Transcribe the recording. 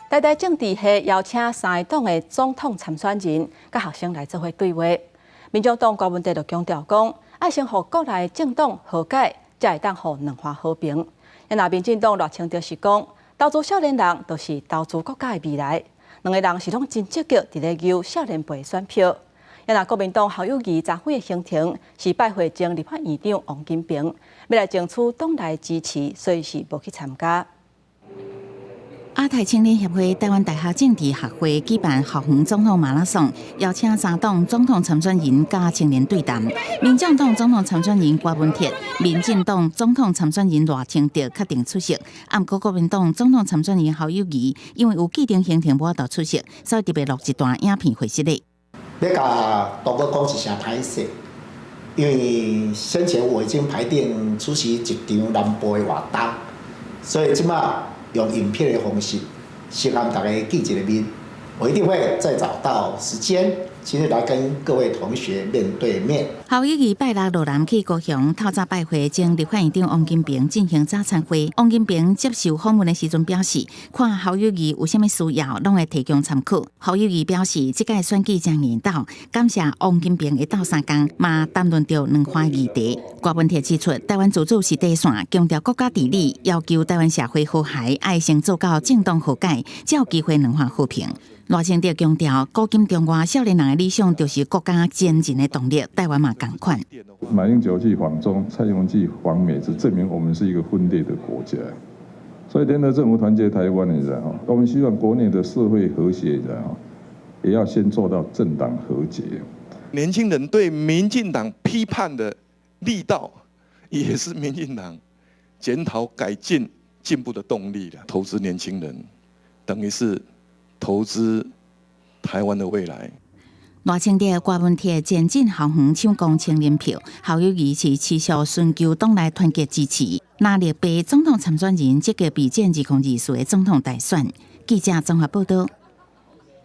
台大政治系邀請三個黨的總統參選人佮學生來做伙對話。民眾黨郭文哲就強調講，愛先予國內政黨和解，才會當予兩岸和平。若民進黨賴清德是講，投資少年人就是投資國家的未來。兩个人是攏真積極佇咧搝少年輩選票。若國民黨侯友宜昨昏的行程是拜會前立法院長王金平，欲來爭取黨內支持，所以是無去參加。亞太青年協會台灣大學政治學會舉辦校園總統馬拉松，邀請三黨總統參選人佮青年對談。民眾黨總統參選人郭文鐵、民進黨總統參選人賴清德確定出席，毋過國民黨總統參選人侯友宜因為有既定行程無法度出席，所以特別錄一段影片回釋。欲共同學講一聲歹勢，因為先前我已經排定出席一場南部的活動，所以這馬用影片的方式，先共大家見一个面，我一定會再找到時間，親自來跟各位同學面對面。侯友宜拜六落南去高雄，透早拜會前立法院長王金平進行早餐會。王金平接受訪問的時陣表示，看侯友宜有啥物需要，攏會提供參考。侯友宜表示，這屆選舉誠緣投，感謝王金平的鬥相共，嘛談論著兩岸議題。郭文鐵指出，台灣自主是底線，強調國家治理，要求台灣社會和諧，愛先做到政黨和解，才有機會兩岸和平。賴清德強調，古今中外少年人的理想就是國家前進的動力，台灣嘛仝款。馬英九去訪中，蔡英文去訪美，這證明我們是一個分裂的國家。所以聯合政府團結台灣，你知道，我們希望國內的社會和諧，你知道，也要先做到政黨和解。年輕人對民進黨批判的力道，也是民進黨檢討改進進步的動力了。投資年輕人，等於是投資台灣的未來。賴清德、郭文鐵前進校園搶攻青年票，侯友宜是持續尋求黨內團結支持。藍綠白總統參選人積極備戰2024的總統大選。記者綜合報道。